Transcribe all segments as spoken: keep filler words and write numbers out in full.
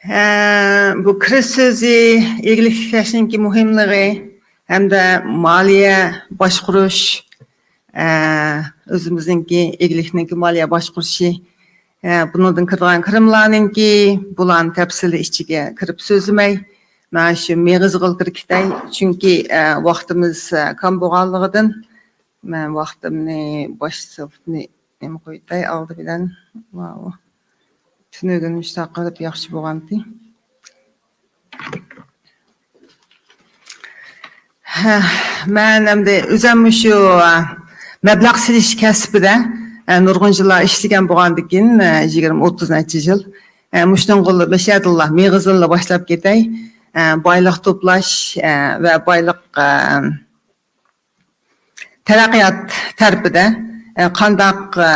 ئە، بۇ كىرىش سۆزى ئىگىلىك تىكلەشنىڭكى مۇھىملىقى ھەمدە مالىيە باشقۇرۇش، ئە، ئۆزىمىزنىڭكى ئىگىلىكنىڭكى مالىيە باشقۇرۇشى، ئە، بۇنىڭدىن كىرىدىغان كىرىملارنىڭكى بۇلارنى تەپسىلىي ئىچىگە كىرىپ سۆزلىمەي، مانا شۇ مېغىزغىلا كىرىپ كېتەي. چۈنكى، ئە، ۋاقتىمىز، ئە، كام بولغانلىقىدىن، مەن ۋاقتىمنى باش سىنىپنى نېمە قويۇتاي ئالدى بىلەن. ماۋۇ تۈنۈگۈن مۇشۇنداق قىلىپ ياخشى بولغانتى. ھە، مەن ئەمدى ئۆزۈم مۇشۇ، ئە، مەبلەغ سېلىش كەسپىدە، ئە، نۇرغۇن يىللار ئىشلىگەن بولغاندىكىن، ئە، يىگىرمە، ئوتتۇز نەچچە يىل، ئە، مۇشۇنىڭغىلا مەشەدىنلا مېغىزىنلا باشلاپ كېتەي. ئە، بايلىق توپلاش، ئە، ۋە بايلىق، ئە، تەرەققىيات تەرىپىدە، ئە، قانداق، ئە،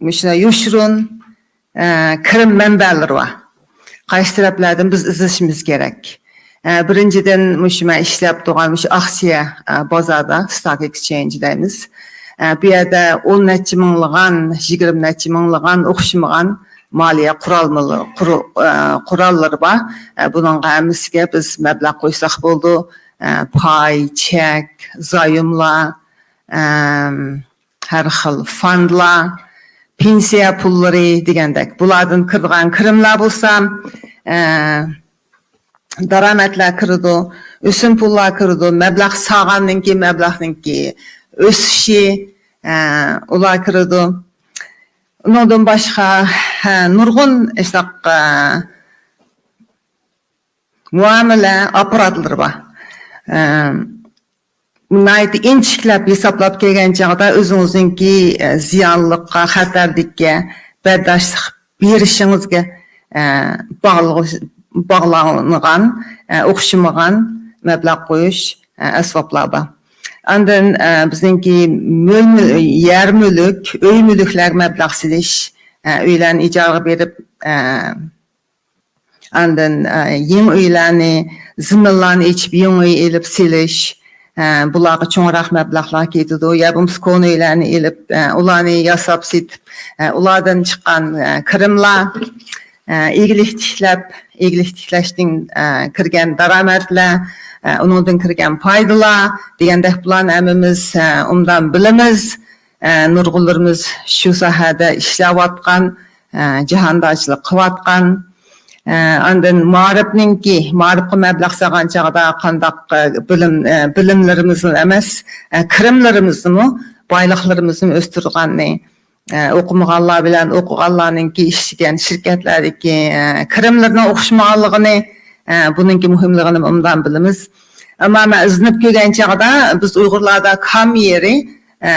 مۇشۇ يوشۇرۇن، ئە، كىرىم مەنبەلىرى بار. قايسى تەرەپلەردىن بىز ئىزدىشىمىز كېرەك؟ ئە، بىرىنچىدىن، مۇشۇ مەن ئىشلەپ تۇرغان مۇشۇ ئاكسىيە، ئە، بازاردا، ستاك ئېكسچېنج دەيمىز. ئە، بۇ يەردە ئون نەچچە مىڭلىغان، يىگىرمە نەچچە مىڭلىغان ئوخشىمىغان مالىيە قۇرالمىلى-، قۇر-، ئە، قوراللىرى بار. ئە، بۇنىڭغا ھەممىسىگە بىز مەبلەغ قويساق بولىدۇ. ئە، پاي، چەك، زايوملار، ئەم، ھەر خىل فاندلار، پېنسىيە پۇللىرى دېگەندەك. بۇلاردىن كىرىدىغان كىرىملار بولسا، ئە، دارامەتلەر كىرىدۇ، ئۆسۈم پۇللار كىرىدۇ، مەبلەغ سالغاندىن كېيىن مەبلەغنىڭكى ئۆسۈشى، ئە، ئۇلار كىرىدۇ. ئۇنىڭدىن باشقا، ھە، نۇرغۇن ئىشلار، ئە، مۇئامىلە ئاپپاراتلىرى بار. ئە، ناھايىتى ئىنچىكىلەپ ھېسابلاپ كەلگەن چاغدا ئۆزىڭىزنىڭكى، ئە، زىيانلىققا، خەتەرلىككە بەرداشلىق بېرىشىڭىزگە، ئە، باغلىغۇش-، باغلانغان، ئە، ئوخشىمىغان مەبلەغ قويۇش، ئە، ئەسۋابلار بار. ئاندىن، ئە، بىزنىڭكى مۆل-، يەر مۈلۈك، ئۆي مۈلۈكلەرگە مەبلەغ سېلىش، ئە، ئۆيلەرنى ئىجارىگە بېرىپ، ئە، ئاندىن، ئە، يېڭى ئۆيلەرنى، زېمىنلارنى ئېچىپ، يېڭى ئۆي ئېلىپ سېلىش، ئە، بۇلارغا چوڭراق مەبلەغلەر كېتىدۇ. يا بولمىسا كونا ئۆيلەرنى ئېلىپ، ئە، ئۇلارنى ياساپ سېتىپ، ئە، ئۇلاردىن چىققان، ئە، كىرىملار، ئە، ئىگىلىك تىكلەپ، ئىگىلىك تىكلەشتىن، ئە، كىرگەن دارامەتلەر، ئە، ئۇنىڭدىن كىرگەن پايدىلار دېگەندەك بۇلارنى ھەممىمىز، ئە، ئوبدان بىلىمىز. ئە، نۇرغۇنلىرىمىز شۇ ساھەدە ئىشلەۋاتقان، ئە، جاھاندارچىلىق قىلىۋاتقان. ئە، ئاندىن مائارىپنىڭكى، مائارىپقا مەبلەغ سالغان چاغدا قانداق، ئە، بىلىم، ئە، بىلىملىرىمىزنى ئەمەس، ئە، كىرىملىرىمىزنىمۇ، بايلىقلىرىمىزنىمۇ ئۆستۈرىدىغاننى، ئە، ئوقۇمىغانلار بىلەن ئوقۇغانلارنىڭكى ئىشلىگەن شىركەتلەردىكى، ئە، كىرىملىرىنىڭ ئوخشىمىغانلىقىنى، ئە، بۇنىڭكى مۇھىملىقىنى ئوبدان بىلىمىز. ئەمما مەن ئىزدىنىپ كۆرگەن چاغدا بىز ئۇيغۇرلاردا كام يېرى، ئە،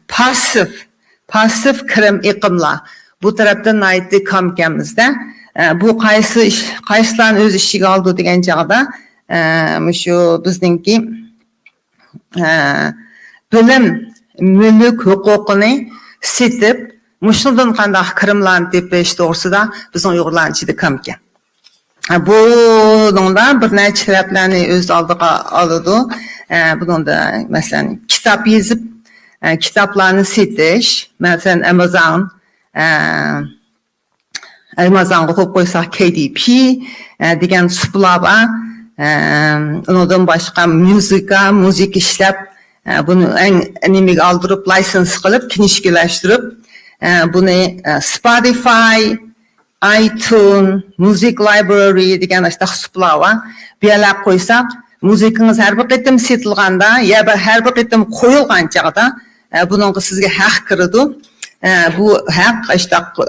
پاسسىپ، پاسسىپ كىرىم ئېقىملار. بۇ تەرەپتىن ناھايىتى كام ئىكەنمىزدە. ئە، بۇ قايسى ئىش، قايسىلارنى ئۆز ئىچىگە ئالىدۇ دېگەن چاغدا، ئە، مۇشۇ بىزنىڭكى، ئە، بىلىم، مۈلۈك ھوقۇقىنى سېتىپ، مۇشۇنىڭدىن قانداق كىرىملارنى تېپىش توغرىسىدا بىزنىڭ ئۇيغۇرلارنىڭ ئىچىدە كام ئىكەن. بۇنىڭدا بىر نەچچە تەرەپلەرنى ئۆز ئالدىغا ئالىدۇ. ئە، بۇنىڭدا، مەسىلەن، كىتاب يېزىپ، ئە، كىتابلارنى سېتىش، مەسىلەن، ئامازون، ئە، ئامازونغا قويۇپ قويساق، كەي دى پى، ئە، دېگەن سۇپىلار بار. ئە، ئۇنىڭدىن باشقا مۇزىكا، مۇزىكا ئىشلەپ، ئە، بۇنى ئەڭ نېمىگە ئالدۇرۇپ، لايسېنس قىلىپ، كىنىشكىلەشتۈرۈپ، ئە، بۇنى، ئە، سپوتىفاي، ئايتون، مۇزىك لايبرارى دېگەن ئاشۇنداق سۇپىلار بار. بۇ يەرلەرگە قويساق، مۇزىكىڭىز ھەر بىر قېتىم سېتىلغاندا يا بىر، ھەر بىر قېتىم قويۇلغان چاغدا، ئە، بۇنىڭغا سىزگە ھەق كىرىدۇ. ئە، بۇ ھەق ئاشۇنداق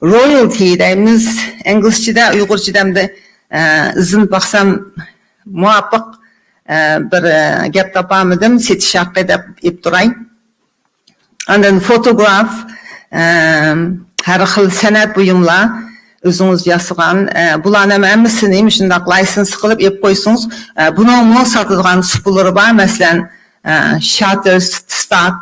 رويالتى دەيمىز ئىنگلىزچىدە، ئۇيغۇرچىدا ئەمدى، ئە، ئىزدىنىپ باقسام مۇۋاپىق، ئە، بىر، ئە، گەپ تاپالمىدىم، سېتىش ھەققى دەپ ئېيتىپ تۇراي. ئاندىن فوتوگراف، ئەم، ھەر خىل سەنئەت بۇيۇملار، ئۆزىڭىز ياسىغان، ئە، بۇلارنىڭ ھەممىسىنى مۇشۇنداق لايسېنس قىلىپ ئېلىپ قويسىڭىز، ئە، بۇنىڭمۇ ساتىدىغان سۇپىلىرى بار. مەسىلەن، ئە، شاتتېرستاك،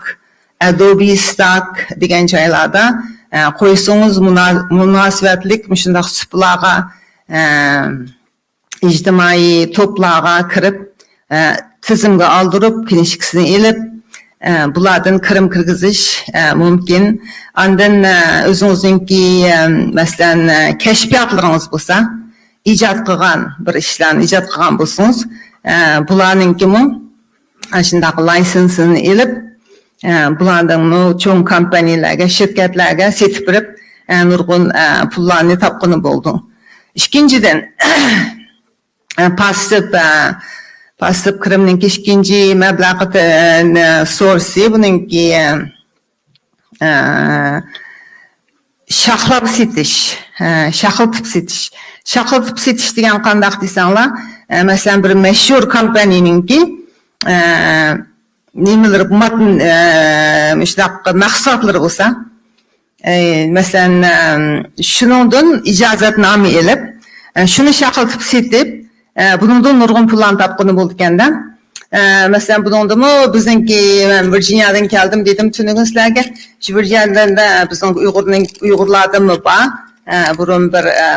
ئەدوبى ستاك دېگەن جايلاردا، ئە، قويسىڭىز مۇنا-، مۇناسىۋەتلىك مۇشۇنداق سۇپىلارغا، ئە، ئىجتىمائىي توپلارغا كىرىپ، ئە، تىزىمگە ئالدۇرۇپ، كىنىشكىسىنى ئېلىپ، ئە، بۇلاردىن كىرىم كىرگۈزۈش، ئە، مۇمكىن. ئاندىن، ئە، ئۆزىڭىزنىڭكى، ئە، مەسىلەن، ئە، كەشپىياتلىرىڭىز بولسا، ئىجاد قىلغان بىر ئىشلارنى ئىجاد قىلغان بولسىڭىز، ئە، بۇلارنىڭكىمۇ، ئە، شۇنداق لايسېنسىنى ئېلىپ، ئە، بۇلاردىنمۇ چوڭ كومپانىيەلەرگە، شىركەتلەرگە سېتىپ بېرىپ، ئە، نۇرغۇن، ئە، پۇللارنى تاپقىلى بولىدۇ. ئىككىنچىدىن، ئە، پاسسىپ، ئە، پاسسىپ كىرىمنىڭكى ئىككىنچى مەبلەغ، ئە، سورسى بۇنىڭكى، ئە، ئە، شاخلاپ سېتىش، ئە، شاخلىتىپ سېتىش. شاخلىتىپ سېتىش دېگەن قانداق دېسەڭلار، ئە، مەسىلەن، بىر مەشھۇر كومپانىيەنىڭكى، ئە، نېمىلىرى، مات-، ئە، مۇشۇنداق مەھسۇلاتلىرى بولسا، ئە، مەسىلەن، ئە، شۇنىڭدىن ئىجازەتنامە ئېلىپ، ئە، شۇنى شاخلىتىپ سېتىپ، ئە، بۇنىڭدىن نۇرغۇن پۇللارنى تاپقىلى بولىدىكەن-دە. ئە، مەسىلەن، بۇنىڭدىمۇ بىزنىڭكى، مەن ۋىرجىنىيادىن كەلدىم دېدىم تۈنۈگۈن سىلەرگە. شۇ ۋىرجىنىيادىن، ئە، بىزنىڭ ئۇيغۇرنىڭ، ئۇيغۇرلاردىنمۇ بار. ئە، بۇرۇن بىر، ئە،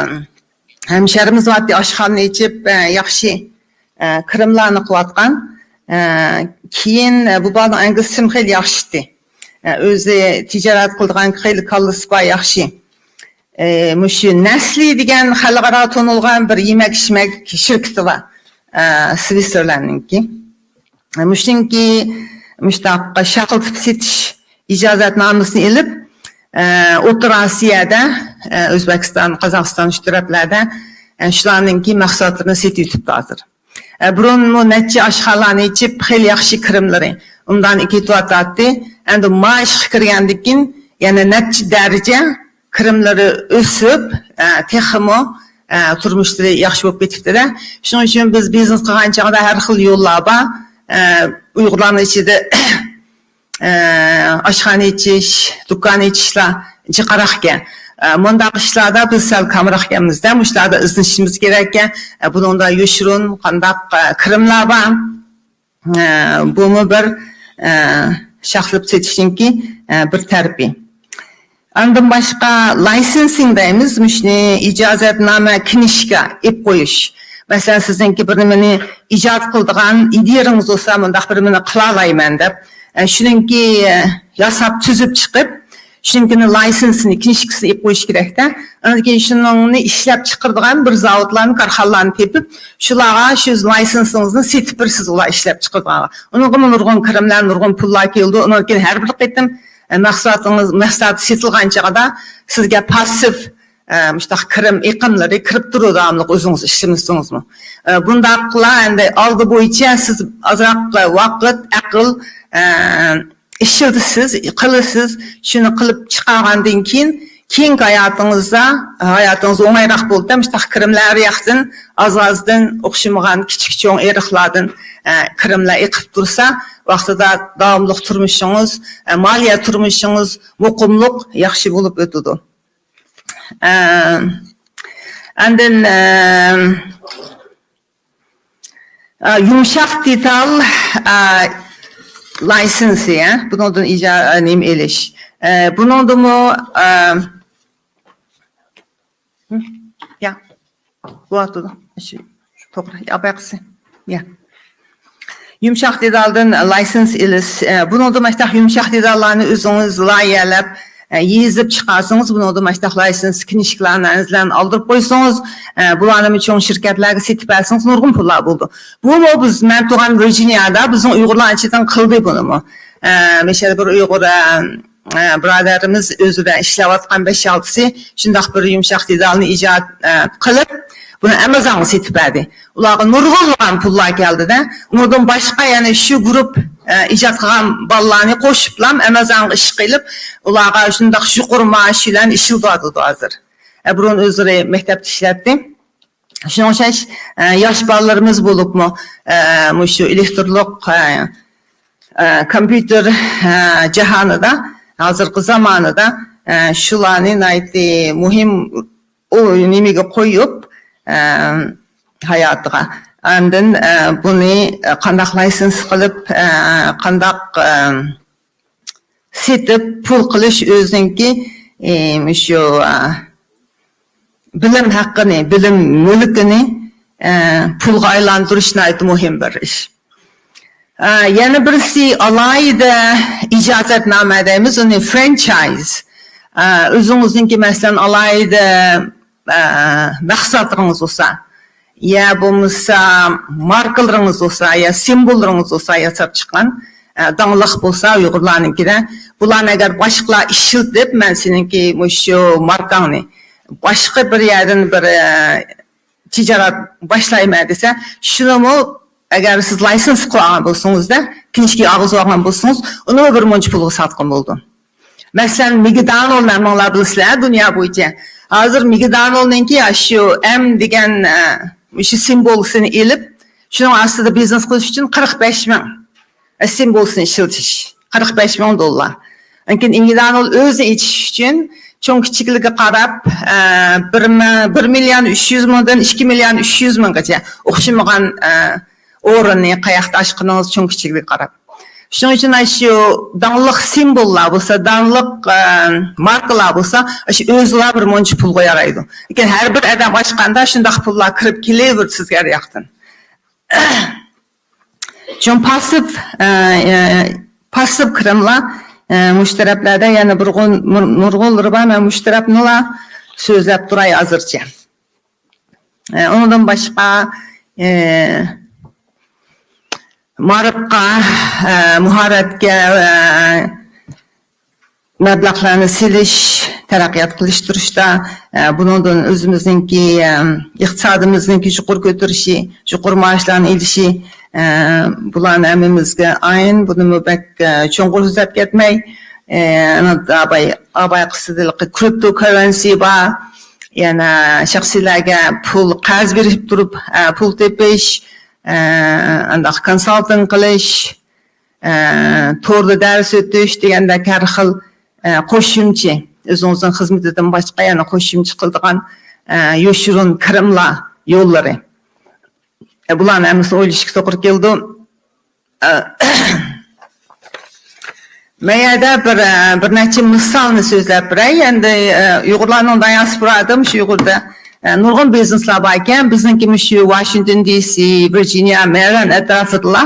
ھەمشەھىرىمىز بارتتى، ئاشخانا ئېچىپ، ئە، ياخشى، ئە، كىرىملارنى قىلىۋاتقان. ئە، كېيىن، ئە، بۇ بالىنىڭ ئىنگلىزچىسىمۇ خېلى ياخشى ئىدى. ئە، ئۆزى تىجارەت قىلىدىغان خېلى كاللىسى بار، ياخشى. ئە، مۇشۇ نەسلى دېگەن خەلقئارا تونۇلغان بىر يېمەك-ئىچمەك شىركىتى بار. ئە، سۋىتسېرلەندنىڭكى. مۇشۇنىڭكى مۇشۇنداق شاخلىتىپ سېتىش ئىجازەتنامىسىنى ئېلىپ، ئە، ئوتتۇرا ئاسىيادا، ئە، ئۆزبېكىستان، قازاقىستان شۇ تەرەپلەردە، ئە، شۇلارنىڭكى مەھسۇلاتلىرىنى سېتىۋېتىپتۇ ھازىر. ئە، بۇرۇنمۇ نەچچە ئاشخانىلارنى ئېچىپ، خېلى ياخشى كىرىملىرى ئۇندان كېتىۋاتاتتى. ئەمدى ما ئىشقا كىرگەندىن كېيىن يەنە نەچچە دەرىجە كىرىملىرى ئۆسۈپ، ئە، تېخىمۇ، ئە، تۇرمۇشلىرى ياخشى بولۇپ كېتىپتۇ-دە. شۇنىڭ ئۈچۈن بىز بىزنېس قىلغان چاغدا ھەر خىل يوللار بار. ئە، ئۇيغۇرلارنىڭ ئىچىدە، ئە، ئاشخانا ئېچىش، دۇكان ئېچىشلار جىقراقكەن. ئە، مۇنداق ئىشلاردا بىز سەل كامراقكەنمىز-دە، مۇشۇلاردا ئىزدىنىشىمىز كېرەككەن. ئە، بۇنىڭدا يوشۇرۇن قانداق، ئە، كىرىملار بار. ئە، بۇمۇ بىر، ئە، شاخلىتىپ سېتىشنىڭكى، ئە، بىر تەرىپى. ئاندىن باشقا لايسېنسىڭ دەيمىز، مۇشۇنى ئىجازەتنامە، كىنىشكا ئېلىپ قويۇش. مەسىلەن، سىزنىڭكى بىر نېمىنى ئىجاد قىلىدىغان ئىدىيەڭىز بولسا، مۇنداق بىر نېمىنى قىلالايمەن دەپ، ئە، شۇنىڭكى، ئە، ياساپ تۈزۈپ چىقىپ، شۇنىڭكىنى لايسېنسىنى، كىنىشكىسىنى ئېلىپ قويۇش كېرەكتە. ئاندىن كېيىن شۇنىڭنى ئىشلەپ چىقىرىدىغان بىر زاۋۇتلارنى، كارخانىلارنى تېپىپ، شۇلارغا شۇ لايسېنسىڭىزنى سېتىپ بېرىسىز، ئۇلار ئىشلەپ چىقىرىدىغانغا. ئۇنىڭغىمۇ نۇرغۇن كىرىملەر، نۇرغۇن پۇللار كېلىدۇ. ئۇنىڭدىن كېيىن ھەر بىر قېتىم، ئە، مەھسۇلاتىڭىز، مەھسۇلات سېتىلغان چېغىدا سىزگە پاسسىپ، ئە، مۇشۇنداق كىرىم ئېقىملىرى كىرىپ تۇرىدۇ داۋاملىق ئۆزىڭىز ئىشلىمىسىڭىزمۇ. ئە، بۇنداقلا ئەمدى ئالدى بويىچە سىز ئازراق ۋاقىت، ئەقىل، ئە، ئىشلىتىسىز، قىلىسىز، شۇنى قىلىپ چىقارغاندىن كېيىن، كېيىنكى ھاياتىڭىزدا، ھاياتىڭىز ئوڭايراق بولىدۇ. مۇشۇنداق كىرىملەر ھەر ياقتىن ئاز-ئازدىن ئوخشىمىغان كىچىك-چوڭ ئېرىقلاردىن، ئە، كىرىملەر ئېقىپ تۇرسا، ۋاقتىدا داۋاملىق تۇرمۇشىڭىز، ئە، مالىيە تۇرمۇشىڭىز مۇقىملىق، ياخشى بولۇپ ئۆتىدۇ. ئە، ئاندىن، ئە، ئا، يۇمشاق دېتال، ئا، لايسېنسى، ھە؟ بۇنىڭدىن ئىجا-، ئا، نېمە ئېلىش. ئە، بۇنىڭدىمۇ، ئا، يا، بولۇۋاتىدۇ. شۇ، شۇ توغرا. يا، بايقىسى. يا. يۇمشاق دېتالدىن لايسېنس ئېلىش. ئە، بۇنىڭدىمۇ مۇشۇنداق يۇمشاق دېتاللارنى ئۆزىڭىز لايىھەلەپ، ئە، يېزىپ چىقارسىڭىز، بۇنىڭدا مۇشۇنداق لايسېنس كىنىشكىلارنى ئەنزىلەرنى ئالدۇرۇپ قويسىڭىز، ئە، بۇلارنىمۇ چوڭ شىركەتلەرگە سېتىپ بەرسىڭىز، نۇرغۇن پۇللار بولىدۇ. بۇمۇ بىز، مەن تۇرغان ۋىرجىنىيادا بىزنىڭ ئۇيغۇرلار ئىچىدىن قىلدى بۇنىمۇ. ئە، مەسىلەن، بىر ئۇيغۇر، ئە، ئە، بۇرادەرلىرىمىز ئۆزى بىلەن ئىشلەۋاتقان بەش-ئالتىسى شۇنداق بىر يۇمشاق دېتالنى ئىجاد، ئە، قىلىپ، بۇنى ئامازونغا سېتىپ بەردى. ئۇلارغا نۇرغۇنلىغان پۇللار كەلدى-دە. ئۇنىڭدىن باشقا يەنە شۇ گۇرۇپ، ئە، ئىجاد قىلغان بالىلارنى قوشۇپلا ئامازونغا ئىش قىلىپ، ئۇلارغا شۇنداق يۇقىرى مائاش بىلەن ئىشلىتىۋاتىدۇ ھازىر. ئە، بۇرۇن ئۆزلىرى مەكتەپتە ئىشلەتتى. شۇنىڭغا ئوخشاش، ئە، ياش بالىلىرىمىز بولۇپمۇ، ئە، مۇشۇ ئېلېكترونلۇق، ئە، ئە، كومپيۇتېر، ئە، جاھانىدا، ھازىرقى زامانىدا، ئە، شۇلارنى ناھايىتى مۇھىم ئۇ نېمىگە قويۇپ، ئە، ھاياتىغا. ئاندىن، ئە، بۇنى، ئە، قانداق لايسېنس قىلىپ، ئە، قانداق، ئە، سېتىپ پۇل قىلىش ئۆزىنىڭكى، ئى، مۇشۇ، ئا، بىلىم ھەققىنى، بىلىم مۈلكىنى، ئە، پۇلغا ئايلاندۇرۇش ناھايىتى مۇھىم بىر ئىش. ئە، يەنە بىرسى ئالاھىدە ئىجازەتنامە دەيمىز، ئۇنى فرانچايز. ئە، ئۆزىڭىزنىڭكى، مەسىلەن، ئالاھىدە، ئە، مەھسۇلاتلىرىڭىز بولسا، يا بولمىسا ماركىلىرىڭىز بولسا، يا سىمۋوللىرىڭىز بولسا ياساپ چىققان، ئە، داڭلىق بولسا ئۇيغۇرلارنىڭكىدە، بۇلارنى ئەگەر باشقىلار ئىشلىتىپ، مەن سېنىڭكى مۇشۇ ماركاڭنى باشقا بىر يەردىن بىر، ئە، تىجارەت باشلايمەن دېسە، شۇنىمۇ ئەگەر سىز لايسېنس قىلغان بولسىڭىزدا، كىنىشكا ئالغۇزۇۋالغان بولسىڭىز، ئۇنىمۇ بىر مۇنچە پۇلغا ساتقىن بولىدۇ. مەسىلەن، مىگدانول، ھەممىڭلار بىلىسىلەر دۇنيا بويىچە. ھازىر مىگدانولنىڭكى ئاشۇ ئەم دېگەن، ئە، مۇشۇ سىمۋولىسىنى ئېلىپ، شۇنىڭ ئاستىدا بىزنېس قىلىش ئۈچۈن قىرىق بەش مىڭ سىمۋولىسىنى ئىشلىتىش، قىرىق بەش مىڭ دوللار. لېكىن ئىگىدارنىڭ ئۆزىنى ئېچىش ئۈچۈن چوڭ كىچىكلىكىگە قاراپ، ئە، بىر مىڭ، بىر مىليون ئۈچ يۈز مىڭدىن ئىككى مىليون ئۈچ يۈز مىڭغىچە ئوخشىمىغان، ئە، ئورۇننى قاياقتا ئاچقىنىڭىز چوڭ كىچىكلىكىگە قاراپ. شۇنىڭ ئۈچۈن ئاشۇ داڭلىق سىمۋوللار بولسا، داڭلىق، ئە، ماركىلار بولسا، ئاشۇ ئۆزىلا بىر مۇنچە پۇلغا يارايدۇ. لېكىن ھەر بىر ئادەم ئاچقاندا شۇنداق پۇللار كىرىپ كېلىۋېرىدۇ سىزگە ھەر ياقتىن. چوڭ پاسسىپ، ئە، ئە، پاسسىپ كىرىملار، ئە، مۇشۇ تەرەپلەردە يەنە بىرغۇن-، نۇر-، نۇرغۇنلىرى بار. مەن مۇشۇ تەرەپنىلا سۆزلەپ تۇراي ھازىرچە. ئە، ئۇنىڭدىن باشقا، ئە، مائارىپقا، ئە، ماھارەتكە، ئە، مەبلەغلەرنى سېلىش، تەرەققىيات قىلىشتۇرۇشتا، ئە، بۇنىڭدىن ئۆزىمىزنىڭكى، ئە، ئىقتىسادىمىزنىڭكى يۇقىرى كۆتۈرۈشى، يۇقىرى مائاشلارنى ئېلىشى، ئە، بۇلارنى ھەممىمىزگە ئايان، بۇنىمۇ بەك، ئە، چوڭقۇر سۆزلەپ كەتمەي، ئە، ئاباي، ئاباي قىسىدىلىقى كرىپتو كاررېنسى بار، يەنە شەخسىيلەرگە پۇل قەرز بېرىپ تۇرۇپ، ئە، پۇل تېپىش، ئە، ئانداق كونسالتىنگ قىلىش، ئە، توردا دەرس ئۆتۈش دېگەندەك ھەر خىل، ئە، قوشۇمچە، ئۆزىڭىزنىڭ خىزمىتىدىن باشقا يەنە قوشۇمچە قىلىدىغان، ئە، يوشۇرۇن كىرىملار يوللىرى. ئە، بۇلارنى ھەممىسىنى ئويلىشىشقا توغرا كېلىدۇ. ئە، مەن يەردە بىر، ئە، بىر نەچچە مىسالنى سۆزلەپ بېرەي. ئەمدى، ئە، ئۇيغۇرلارنىڭ دىياسپوراسىدا مۇشۇ ئۇيغۇردا ئە، نۇرغۇن بىزنېسلار باركەن، بىزنىڭكى مۇشۇ ۋاشىنگتون دى سى، ۋىرجىنىيە، مېرىلاند ئەتراپىدىلا،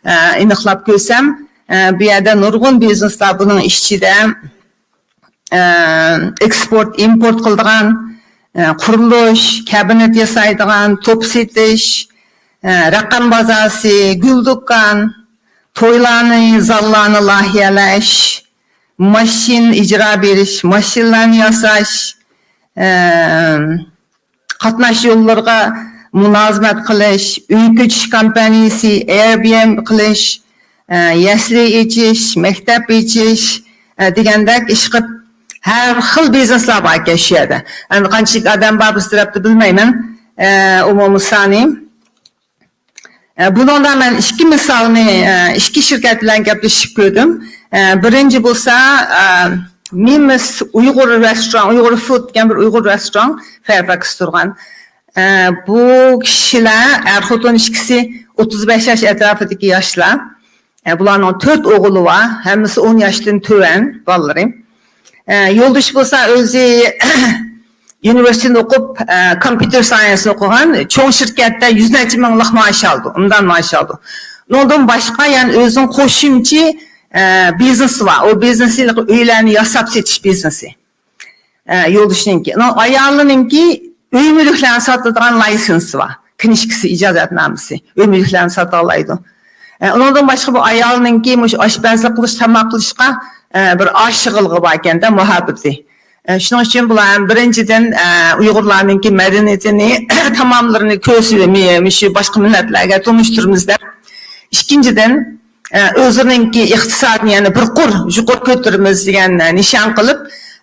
ئە، ئېنىقلاپ كۆرسەم، ئە، بۇ يەردە نۇرغۇن بىزنېسلار بۇنىڭ ئىچىدە، ئە، ئېكسپورت، ئىمپورت قىلىدىغان، ئە، قۇرۇلۇش، كابىنېت ياسايدىغان، توپ سېتىش، ئە، رەقەم بازاسى، گۈل دۇكان، تويلارنى، زاللارنى لايىھەلەش، ماشىنا ئىجرا بېرىش، ماشىنىلارنى ياساش، ئە، قاتناش يوللىرىغا مۇلازىمەت قىلىش، ئۆي كۆچۈش كامپانىيىسى، ئېيربىئېنبى قىلىش، ئە، يەسلى ئېچىش، مەكتەپ ئېچىش، ئە، دېگەندەك ئىش قىلىپ، ھەر خىل بىزنېسلار بار ئىكەن شۇ يەردە. ئەمدى قانچىلىك ئادەم بار بىز تەرەپتە بىلمەيمەن. ئە، ئومۇمىي سانى. ئە، بۇنىڭدا مەن ئىككى مىسالنى، ئە، ئىككى شىركەت بىلەن گەپلىشىپ كۆردۈم. ئە، بىرىنچى بولسا، ئە، مىمىس ئۇيغۇر رېستوران، ئۇيغۇر فۇد دېگەن بىر ئۇيغۇر رېستوران، فېرفاكس تۇرغان. ئە، بۇ كىشىلەر، ئەر-خوتۇن ئىككىسى ئوتتۇز بەش ياش ئەتراپىدىكى ياشلار. ئە، بۇلارنىڭ تۆت ئوغلى بار، ھەممىسى ئون ياشتىن تۆۋەن بالىلىرى. ئە، يولدىشى بولسا ئۆزى ئۇنىۋېرسىتېتنى ئوقۇپ، ئە، كومپيۇتېر سايېنسنى ئوقۇغان، چوڭ شىركەتتە يۈز نەچچە مىڭلىق مائاش ئالىدۇ، ئۇنداق مائاش ئالىدۇ. ئۇنىڭدىن باشقا يەنە ئۆزىنىڭ قوشۇمچە، ئە، بىزنېسى بار. ئۇ بىزنېسى ئۆيلەرنى ياساپ سېتىش بىزنېسى. ئە، يولدىشىنىڭكى. ئۇنىڭ ئايالىنىڭكى ئۆي مۈلۈكلەرنى ساتىدىغان لايسېنسى بار. كىنىشكىسى، ئىجازەتنامىسى. ئۆي مۈلۈكلەرنى ساتالايدۇ. ئە، ئۇنىڭدىن باشقا بۇ ئايالنىڭكى مۇشۇ ئاشپەزلىك قىلىش، تاماق قىلىشقا، ئە، بىر ئاشىقلىقى باركەن-دە، مۇھەببىتى. ئە، شۇنىڭ ئۈچۈن بۇلار ھەم بىرىنچىدىن، ئە، ئۇيغۇرلارنىڭكى مەدەنىيىتىنى، تاماملىرىنى كۆرسە-، مۇ-، مۇشۇ باشقا مىللەتلەرگە تونۇشتۇرىمىز دەپ. ئىككىنچىدىن، ئە، ئۆزىنىڭكى ئىقتىسادىنى يەنە بىر قۇر يۇقىرى كۆتۈرىمىز دېگەن، ئە، نىشان قىلىپ،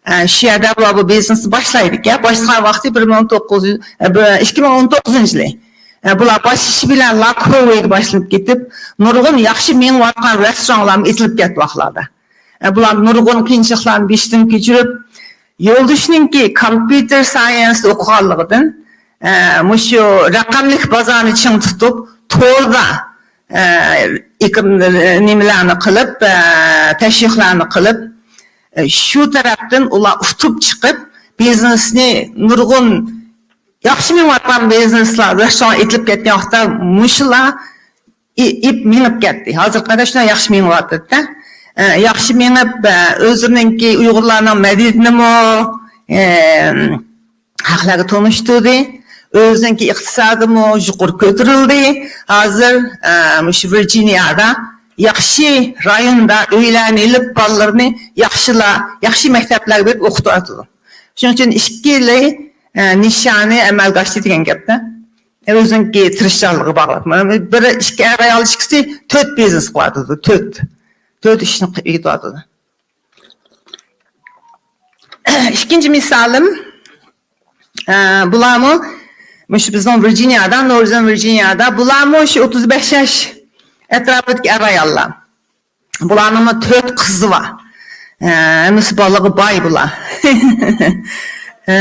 ئە، شۇ يەردە بۇلار بۇ بىزنېسنى باشلايدىكەن. باشلىغان ۋاقتى بىر مىڭ توققۇز يۈز، ئە، بىر، ئىككى مىڭ ئون توققۇزىنچى يىلى. ئە، بۇلار باشلىشى بىلەن لاكروۋېيدا باشلىنىپ كېتىپ، نۇرغۇن ياخشى مېڭىۋاتقان رېستورانلارمۇ ئېتىلىپ كەتتى ۋاقىتلاردا. ئە، بۇلار نۇرغۇن قىيىنچىلىقلارنى بېشىدىن كەچۈرۈپ، يولدىشىنىڭكى كومپيۇتېر سايېنستا ئوقۇغانلىقىدىن، ئە، مۇشۇ رەقەملىك بازارنى چىڭ تۇتۇپ، توردا، ئە، ئېكىم-، نېمىلەرنى قىلىپ، ئە، تەشۋىقلارنى قىلىپ، ئە، شۇ تەرەپتىن ئۇلار ئۇتۇپ چىقىپ، بىزنېسنى نۇرغۇن ياخشى مېڭىۋاتقان بىزنېسلار، رېستوران ئېتىلىپ كەتكەن ۋاقىتتا مۇشۇلار ئى-، ئىپ مېڭىپ كەتتى. ھازىرغا قەدەر شۇنداق ياخشى مېڭىۋاتىدۇ-دە. ئە، ياخشى مېڭىپ، ئە، ئۆزلىرىنىڭكى ئۇيغۇرلارنىڭ مەدەنىيىتىنىمۇ، ئە، خەقلەرگە تونۇشتۇردى. ئۆزىنىڭكى ئىقتىسادىمۇ يۇقىرى كۆتۈرۈلدى. ھازىر، ئە، مۇشۇ ۋىرجىنىيادا ياخشى رايوندا ئۆيلەرنى ئېلىپ، بالىلىرىنى ياخشىلا-، ياخشى مەكتەپلەرگە بېرىپ ئوقۇتۇۋاتىدۇ. شۇنىڭ ئۈچۈن ئىككىلى، ئە، نىشانى ئەمەلگە ئاشتى دېگەن گەپتە. ئۆزىنىڭكى تىرىشچانلىقىغا باغلىق. مانا بىر ئىككى ئەر ئايال ئىككىسى تۆت بىزنېس قىلىۋاتىدۇ. تۆت. تۆت ئىشنى ئېتىۋاتىدۇ. ئىككىنچى مىسالىم، ئە، بۇلارمۇ مۇشۇ بىزنىڭ ۋىرجىنىيادا، نورزېرن ۋىرجىنىيادا، بۇلارمۇ شۇ ئوتتۇز بەش ياش ئەتراپىدىكى ئەر ئاياللار. بۇلارنىڭمۇ تۆت قىزى بار. ئە، ھەممىسى بالىغا باي بۇلار. ئە،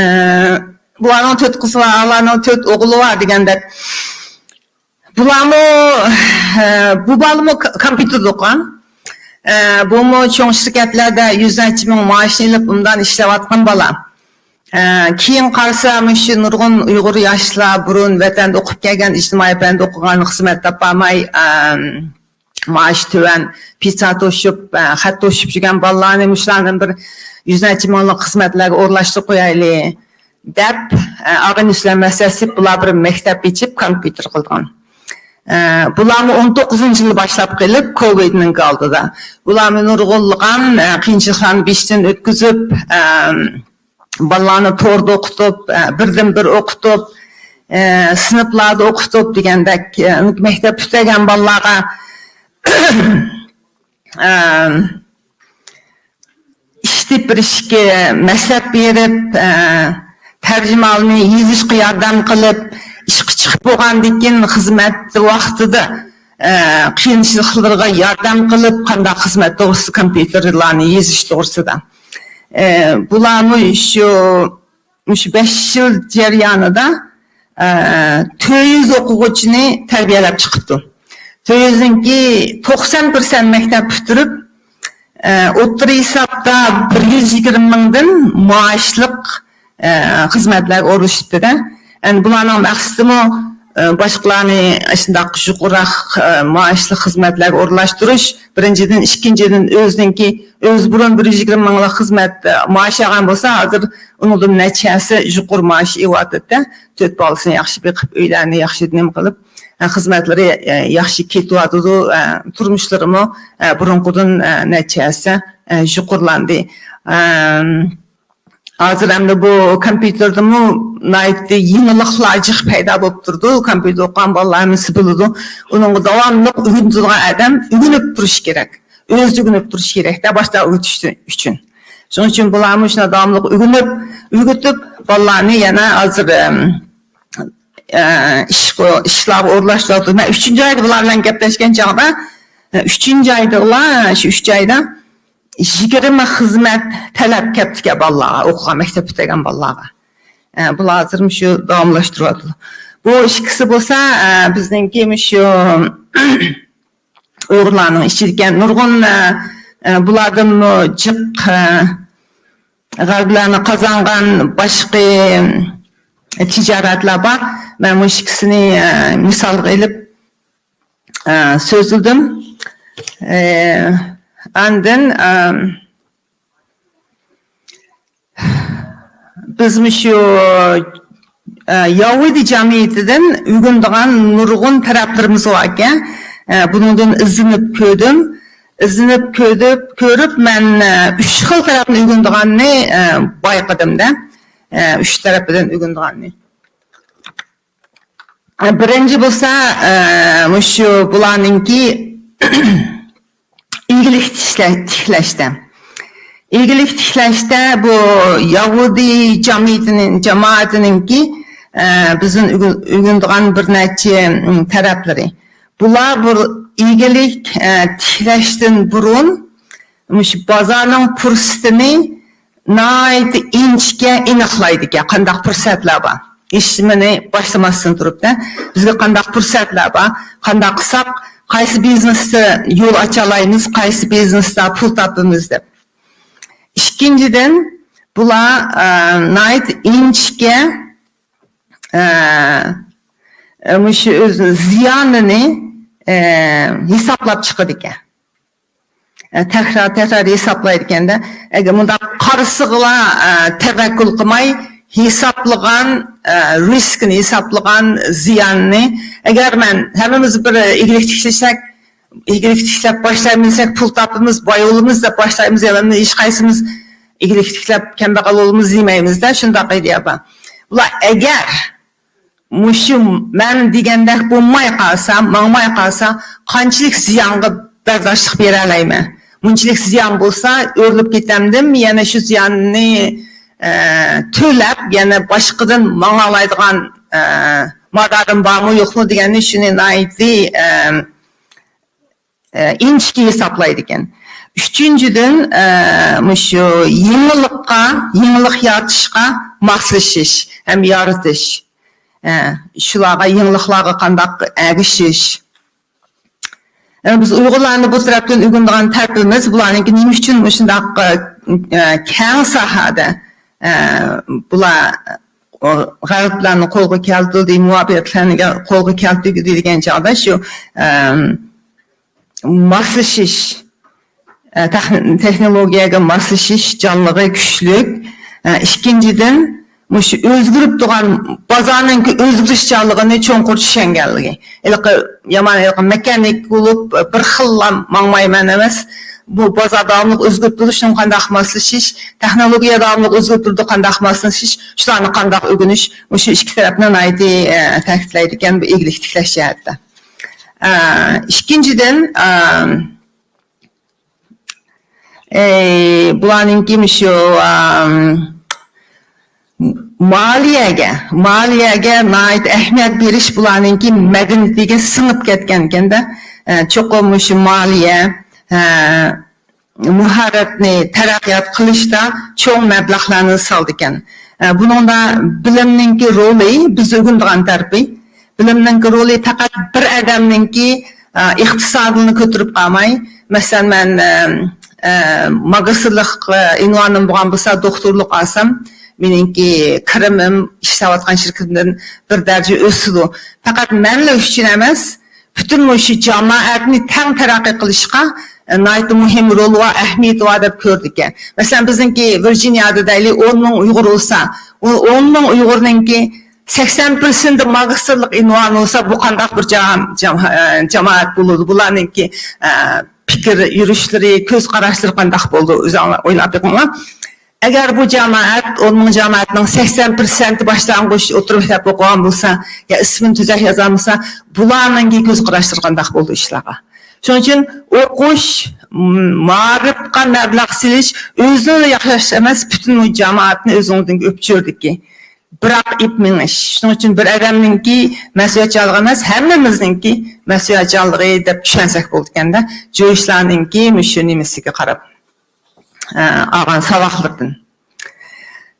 بۇلارنىڭ تۆت قىزى بار، ئۇلارنىڭ تۆت ئوغلى بار دېگەندەك. بۇلارمۇ، ئە، بۇ بالىمۇ ك-، كومپيۇتېردا ئوقۇغان. ئە، بۇمۇ چوڭ شىركەتلەردە يۈز نەچچە مىڭ مائاشنى ئېلىپ، ئۇندان ئىشلەۋاتقان بالا. ئە، كېيىن قارىسا، مۇشۇ نۇرغۇن ئۇيغۇر ياشلار بۇرۇن ۋەتەندە ئوقۇپ كەلگەن، ئىجتىمائىي پەندە ئوقۇغان، خىزمەت تاپالماي، ئە، مائاشى تۆۋەن، پىتسا توشۇپ، ئە، خەت توشۇپ يۈرگەن بالىلارنى مۇشۇلاردىن بىر يۈز نەچچە مىڭلىق خىزمەتلەرگە ئورۇنلاشتۇرۇپ قويايلى دەپ، ئە، ئاغىنىسى بىلەن مەسلىھەتلىشىپ، بۇلار بىر مەكتەپ ئېچىپ، كومپيۇتېر قىلغان. ئە، بۇلارمۇ ئون توققۇزىنچى يىلى باشلاپ قېلىپ، كوۋىدنىڭكى ئالدىدا. بۇلارمۇ نۇرغۇنلىغان، ئە، قىيىنچىلىقلارنى بېشىدىن ئۆتكۈزۈپ، ئە، بالىلارنى توردا ئوقۇتۇپ، ئە، بىردىن بىر ئوقۇتۇپ، ئە، سىنىپلاردا ئوقۇتۇپ دېگەندەك، ئە، مەكتەپ پۈتتۈرگەن بالىلارغا، ئە، ئىش تېپىپ بېرىشكە مەسلىھەت بېرىپ، ئە، تەرجىمىھالنى يېزىشقا ياردەم قىلىپ، ئىشقا چىقىپ بولغاندىن كېيىن خىزمەت ۋاقتىدا، ئە، قىيىنچىلىقلىرىغا ياردەم قىلىپ، قانداق خىزمەت توغرىسىدا، كومپيۇتېرلارنى يېزىش توغرىسىدا. ئە، بۇلارمۇ شۇ مۇشۇ بەش يىل جەريانىدا، ئە، تۆت يۈز ئوقۇغۇچىنى تەربىيەلەپ چىقىپتۇ. تۆت يۈزنىڭكى توقسان پىرسەنت مەكتەپ پۈتتۈرۈپ، ئە، ئوتتۇرا ھېسابتا بىر يۈز يىگىرمە مىڭدىن مائاشلىق، ئە، خىزمەتلەرگە ئورۇنلىشىپتۇ-دە. ئەمدى بۇلارنىڭ مەقسىتىمۇ، ئە، باشقىلارنى ئاشۇنداق يۇقىرىراق، ئە، مائاشلىق خىزمەتلەرگە ئورۇنلاشتۇرۇش، بىرىنچىدىن، ئىككىنچىدىن، ئۆزىنىڭكى، ئۆزى بۇرۇن بىر يۈز يىگىرمە مىڭلىق خىزمەت، ئە، مائاش ئالغان بولسا، ھازىر ئۇنىڭدىن نەچچە ھەسسە يۇقىرى مائاش ئېلىۋاتىدۇ-دە. تۆت بالىسىنى ياخشى بېقىپ، ئۆيلەرنى ياخشى نېمە قىلىپ، ئە، خىزمەتلىرى، ئە، ياخشى كېتىۋاتىدۇ، ئە، تۇرمۇشلىرىمۇ، ئە، بۇرۇنقىدىن، ئە، نەچچە ھەسسە، ئە، يۇقىرىلاندى. ئەم، ھازىر ئەمدى بۇ كومپيۇتېردىمۇ ناھايىتى يېڭىلىقلار جىق پەيدا بولۇپ تۇرىدۇ. كومپيۇتېر ئوقۇغان بالىلار ھەممىسى بىلىدۇ. ئۇنىڭغا داۋاملىق ئۆگىنىدىغان ئادەم ئۆگىنىپ تۇرۇشى كېرەك. ئۆزى ئۆگىنىپ تۇرۇشى كېرەك-دە، باشقىلارغا ئۆگىتىش ئۈچۈن. شۇنىڭ ئۈچۈن بۇلارمۇ شۇنداق داۋاملىق ئۆگىنىپ، ئۆگىتىپ، بالىلارنى يەنە ھازىر، ئەم، ئە، ئىشقا، ئىشلارغا ئورۇنلاشتۇرۇۋاتىدۇ. مەن ئۈچىنچى ئايدا بۇلار بىلەن گەپلەشكەن چاغدا، ئە، ئۈچىنچى ئايدا ئۇلار، شۇ ئۈچ ئايدا يىگىرمە خىزمەت تەلەپ كەپتىكەن بالىلارغا، ئوقۇغان، مەكتەپ پۈتتۈرگەن بالىلارغا. ئە، بۇلار ھازىر مۇشۇ داۋاملاشتۇرۇۋاتىدۇ. بۇ ئىككىسى بولسا، ئە، بىزنىڭكى مۇشۇ ئۇيغۇرلارنىڭ ئىچىدىكى نۇرغۇن، ئە، ئە، بۇلاردىنمۇ جىق، ئە، غەلىبىلەرنى قازانغان باشقا تىجارەتلەر بار. مەن مۇشۇ ئىككىسىنى، ئە، مىسالغا ئېلىپ، ئە، سۆزلىدىم. ئە، ئاندىن، ئە، بىز مۇشۇ، ئە، يەھۇدىي جەمئىيىتىدىن ئۆگىنىدىغان نۇرغۇن تەرەپلىرىمىز باركەن. ئە، بۇنىڭدىن ئىزدىنىپ كۆردۈم. ئىزدىنىپ كۆردۈپ، كۆرۈپ، مەن، ئە، ئۈچ خىل تەرەپنى ئۆگىنىدىغاننى، ئە، بايقىدىم-دە. ئە، ئۈچ تەرىپىدىن ئۆگىنىدىغاننى. بىرىنچى بولسا، ئە، مۇشۇ بۇلارنىڭكى ئىگىلىك تىكلە-، تىكلەشتە. ئىگىلىك تىكلەشتە بۇ يەھۇدىي جەمئىيىتىنىڭ، جامائىتىنىڭكى، ئە، بىزدىن ئۆگە-، ئۆگىنىدىغان بىر نەچچە، ئىم، تەرەپلىرى. بۇلار بۇ ئىگىلىك، ئە، تىكلەشتىن بۇرۇن مۇشۇ بازارنىڭ پۇرسىتىنى ناھايىتى ئىنچىكە ئېنىقلايدىكەن، قانداق پۇرسەتلەر بار. ئىشنى باشلىماستىن تۇرۇپ، بىزگە قانداق پۇرسەتلەر بار، قانداق قىلساق، قايسى بىزنېستا يول ئاچالايمىز، قايسى بىزنېستا پۇل تاپىمىز دەپ. ئىككىنچىدىن، بۇلار، ئە، ناھايىتى ئىنچىكە، ئە، ئە، مۇشۇ ئۆز زىيانىنى، ئە، ھېسابلاپ چىقىدىكەن. ئە، تەكرار، تەكرار ھېسابلايدىكەندە، ئەگەر مۇنداق قارىسىغىلا، ئە، تەۋەككۈل قىلماي، ھېسابلىغان، ئە، رىسكنى ھېسابلىغان زىياننى، ئەگەر مەن ھەممىمىز بىر ئىگىلىك تىكلىسەك، ئىگىلىك تىكلەپ باشلايمىز دېسەك، پۇل تاپىمىز، باي بولىمىز دەپ باشلايمىز، يا ھېچقايسىمىز ئىگىلىك تىكلەپ كەمبەغەل بولىمىز دېمەيمىز-دە، شۇنداق ئىدىيە بار. بۇلار ئەگەر مۇشۇ مەن دېگەندەك بولماي قالسا، ماڭماي قالسا، قانچىلىك زىيانغا بەرداشلىق بېرەلەيمەن؟ مۇنچىلىك زىيان بولسا، ئۆرۈلۈپ كېتەمدىم، يەنە شۇ زىياننى، ئە، تۆلەپ، يەنە باشقىدىن ماڭالايدىغان، ئە، مادارىم بارمۇ، يوقمۇ دېگەننى، شۇنى ناھايىتى، ئە، ئە، ئىنچىكە ھېسابلايدىكەن. ئۈچىنچىدىن، ئە، مۇشۇ يېڭىلىققا، يېڭىلىق يارىتىشقا ماسلىشىش ھەم يارىتىش. ئە، شۇلارغا، يېڭىلىقلارغا قانداق ئەگىشىش. ئە، بىز ئۇيغۇرلارنى بۇ تەرەپتىن ئۆگىنىدىغان تەرىپىمىز، بۇلارنىڭكى نېمە ئۈچۈن مۇشۇنداق، ئە، كەڭ ساھەدە، ئە، بۇلار ئۇ غەربلەرنى قولغا كەلتۈردى، مۇۋەپپەقىيەتلەرنى قولغا كەلتۈردى دېگەن چاغدا شۇ، ئەم، ماسلىشىش، ئە، تېخ-، تېخنولوگىيەگە ماسلىشىش جانلىقى كۈچلۈك. ئە، ئىككىنچىدىن، مۇشۇ ئۆزگىرىپ تۇرغان بازارنىڭكى ئۆزگىرىشچانلىقىنى چوڭقۇر چۈشەنگەنلىكى. ھېلىقى يامان، ھېلىقى مېكانىك بولۇپ، بىر خىللا ماڭمايمەن ئەمەس. بۇ بازار داۋاملىق ئۆزگىرىپ تۇرۇشىنىڭ قانداق ماسلىشىش، تېخنولوگىيە داۋاملىق ئۆزگىرىپ تۇرىدۇ، قانداق ماسلىشىش، شۇلارنى قانداق ئۆگىنىش، مۇشۇ ئىككى تەرەپنى ناھايىتى، ئە، تەكىتلەيدىكەن بۇ ئىگىلىك تىكلەش جەھەتتە. ئە، ئىككىنچىدىن، ئە، ئە، بۇلارنىڭكى مۇشۇ، ئە، مالىيەگە، مالىيەگە ناھايىتى ئەھمىيەت بېرىش بۇلارنىڭكى مەدەنىيىتىگە سىڭىپ كەتكەنكەندە، ئە، چوقۇم مۇشۇ مالىيە، ئە، ماھارەتنى تەرەققىيات قىلىشتا چوڭ مەبلەغلەرنى سالىدىكەن. ئە، بۇنىڭدا بىلىمنىڭكى رولى، بىز ئۆگىنىدىغان تەرىپى، بىلىمنىڭكى رولى پەقەت بىر ئادەمنىڭكى، ئە، ئىقتىسادىنى كۆتۈرۈپ قالماي، مەسىلەن، مەن، ئە، ئە، ماگىستىرلىق، ئە، ئۇنۋانىم بولغان بولسا، دوختۇرلۇق ئالسام، مېنىڭكى كىرىمىم ئىشلەۋاتقان شىركىتىمدىن بىر دەرىجە ئۆسىدۇ. پەقەت مەنلا ئۈچۈن ئەمەس، پۈتۈن مۇشۇ جامائەتنى تەڭ تەرەققىي قىلىشقا، ئە، ناھايىتى مۇھىم رولى بار، ئەھمىيىتى بار دەپ كۆردىكەن. مەسىلەن، بىزنىڭكى ۋىرجىنىيەدە دەيلى، ئون مىڭ ئۇيغۇر بولسا، ئۇ ئون مىڭ ئۇيغۇرنىڭكى سەكسەن پىرسەنتى ماگىستىرلىق ئۇنۋانى بولسا، بۇ قانداق بىر جام-، جام-، ئە، جامائەت بولىدۇ؟ بۇلارنىڭكى، ئە، پىكىر يۈرۈشلىرى، كۆز قاراشلىرى قانداق بولىدۇ؟ ئۆزۈڭلار ئويلاپ بېقىڭلار. ئەگەر بۇ جامائەت، ئون مىڭ جامائەتنىڭ سەكسەن پىرسەنتى باشلانغۇچ ئوتتۇرا مەكتەپ ئوقۇغان بولسا، يا ئىسمىنى تۈزەك يازغان بولسا، بۇلارنىڭكى كۆز قاراشلىرى قانداق بولىدۇ ئىشلارغا؟ شۇنىڭ ئۈچۈن ئوقۇش، م-، مائارىپقا مەبلەغ سېلىش ئۆزىنى ياخشىلاش ئەمەس، پۈتۈن بۇ جامائەتنى ئۆزىڭىزدىن ئۆپچۈردىكى. بىراق ئېپ مېڭىش. شۇنىڭ ئۈچۈن بىر ئادەمنىڭكى مەسئۇلىيەتچانلىقى ئەمەس، ھەممىمىزنىڭكى مەسئۇلىيەتچانلىقى دەپ چۈشەنسەك بولىدىكەندە، جويۇشلارنىڭكى مۇشۇ نېمىسىگە قاراپ، ئە، ئالغان ساۋاقلىرىدىن.